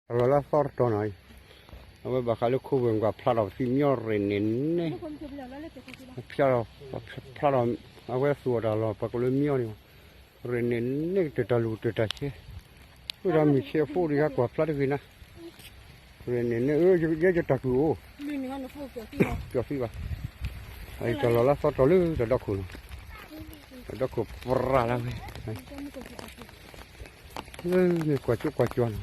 လီၤလၢအသီတတီၤနီၤ, အဝဲဘၣ်ဃးလၢခိဝဲၢ်ကွၢ်ဖျါထီၣ်ပသံမျီရ့ၣ်န့ၣ်န့ၣ်, ဖျါထီၣ်, ဖျါထီၣ်, အဝဲသူၣ်အီၣ်တၢ်လီၢ်ပှၤကလၢမျီန့ၣ်, ရ့ၣ်န့ၣ်န့ၣ် ကတၢၢ်တၢ်လူၢ်ကတၢၢ်တၢ်ဆဲး, အိၣ်ဒီးမုၢ်ဆဲးအဖိတဂၤကွၢ်ဖျါတဂ့ၤနၤ, ရ့ၣ်န့ၣ်န့ၣ် ယဲယတၢ်ကူၣ်အိၣ်, ပျီၤသံဘၣ်, တၢ်လီၢ်လၢသီတီၤလၢတၢ်ဒီခိၣ်နီၤ, တၢ်ဒီခိၣ်ပြၢ်လၢဝဲ ကွၢ်ကၠိကွၢ်ကၠွၤန့ၣ်,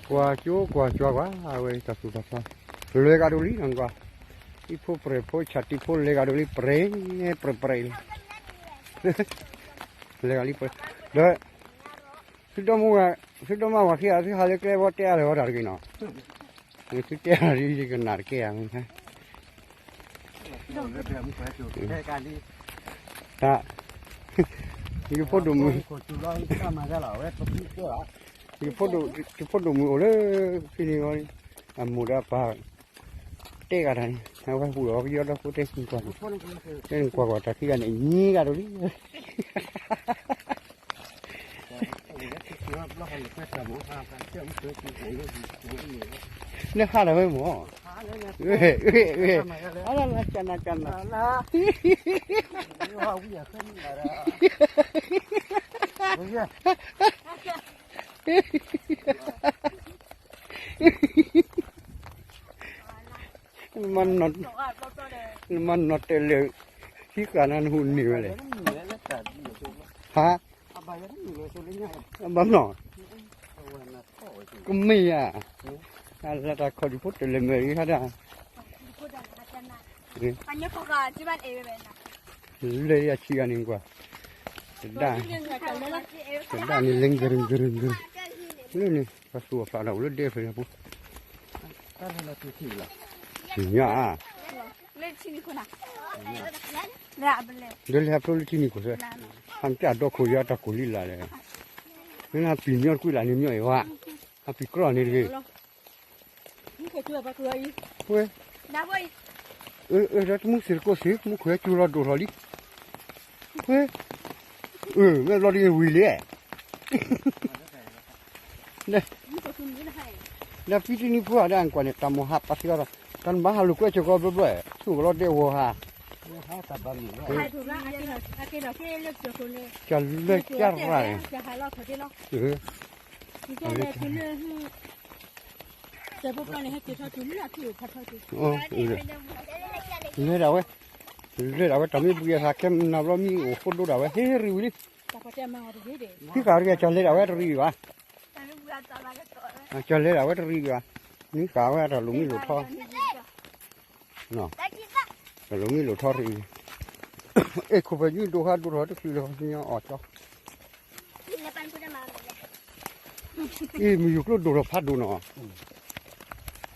ကွၢ်ကၠိကွၢ်ကၠွၤကွၢ် အဝဲတၢ်သူၣ်တၢ်ဖျါ, လဲၤဂၤဒိၣ်လံနကွၢ်, အံၤဖိပြဲၤဖိဆၣ်တံၤဖိလဲၤဂၤဒိၣ်လံ ပြဲၤ, ပြဲၤပြဲၤလံ, လဲၤဂၤလံပြဲၤ, ဒီး, သုဒိၣ်မး, သုဒိၣ်မးဝၤခံဂၤ သုဟးလၢကျဲဘီတဲအါလၢၤဝဲတၢ်တဂ့ၤနီၤ, သုတဲအါလၢယကနၣ်တကဲဧါ တၢ်, ယဖိဒိၣ်မုၣ်, ယဖိဒိၣ်မုၣ်အိၣ်လၢဖဲန့ၣ်ဂီၢ်, အမိၢ်ဒီးအပၢ်, တဲဂၤတၢ်န့ၣ် အဝဲဟူးဒီးကယီဒီဖိတဲကွၢ်, တဲနကွၢ်ကွၢ်တၢ်ခံဂၤန့ၣ် အညံဂၤဒိၣ်လံ နဟးလီၤဝဲမၢ်, အလၢလၢကနၤကနၤ, နမၤနီၣ်တဲာ်လၢာ်, ဟံးဃာ်နၤနဟူးန့ၢ်ဝဲလဲၣ်, ဟါ, ဘၣ်နီၣ်, ကမ့ၢ်ဧါ, အလၢတၢ်ခီၣ်ဒံးဖိတလဲၤမၢ်ဒံးဟါဒၣ်, လဲၤယၤဆံးဂၤန့ၣ်ကွၢ်, တဒၣ်, တဒၣ်န့ၣ်လ့ဂ့ၤဂ့ၤဂ့ၤ, လၢန့ၣ် ပှၤသူၣ်အဖျးဒီးအိၣ်လၢဒဲဖဲအပူၤ, ညါ, ဒ်လဲၣ်ဟဲဖျိလၢထံနံၤခိၣ်သၢ, ဟးကၢ်ဒီခိၣ်ယၤတၢ်ကိၢ်လံလၢ်လဲၣ်, မ့ၢ်ဟးပံာ်ညီတကွံလၢ်န့ၣ်မျီၢ်အံၤဝဲ, ဟးပံာ်ကြီၢ်န့ၣ်တဂ့ၤ ဝဲ, အၢ အၢ ဒီးတမူသ့ၣ်တကိးသ့ၣ် မူခိၣ်ဟဲကၠူလီၤဒိၣ်ထီၣ်လံ, ဝဲ, အၢ မ့ၢ်ဘျီဒ်ဝံၤလံ, ဒီးဖံတနံၤဖိဧါ ဒီးကွၢ်န့ၣ် တၢ်မိၢ်ဟးပာ်သံအီၤဒီး တၢ်နဘၣ်ဟးလိာ်ကွဲစ့ၢ်ကီးဘျီဘျီ, ဆူၣ်ကလီၤဒဲဝီၤဟး, ကလၢကၢ်ရၣ်န့ၣ် လဲၤဒၣ်ဝဲ, လဲၤဒၣ်ဝဲ တၢ်မ့ၢ်ဘှံးအသးခဲမနၤဘျီမ့ၢ်အိၣ်ဃိဒိဒၣ်ဝဲ ဟ့ၣ်ရံဝံၤလံ, ဟံးဃာ်တဂ့ၤ ကၢ်လဲၤဒၣ်ဝဲတရံးဘၣ်, ကၢ်လဲၤဒၣ်ဝဲတရံးဘၣ်, မ့ၢ်ဃာ်ဝဲတၢ်လိာ်မ့ၢ်လိာ်ထီ, တၢ်လိာ်မ့ၢ်လိာ်ထီရံး, အဲၣ်ခိၣ်ဖဲညိဒိၣ်ဟးဒိၣ်ထီၣ်တချုးလၢၤ အီၣ်ကၠီ အ့ မုၢ်ယူၤကျိဒိၣ်ထီၣ်ဖးဒိၣ်နီၤ,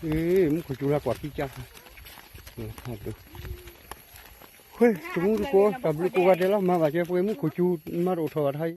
အ့ မူခိၣ်စူၤလၢကွၢ်ခံကါ, ဃဲ တမူတကိး တၢ်ဘျုးကိးဂၤဒဲးလီၤ မၤဘၣ်ကဲပှဲၤမူခိၣ်စူၤ မၤတအိၣ်ထီၣ်ဘၣ်တဟါအံၤ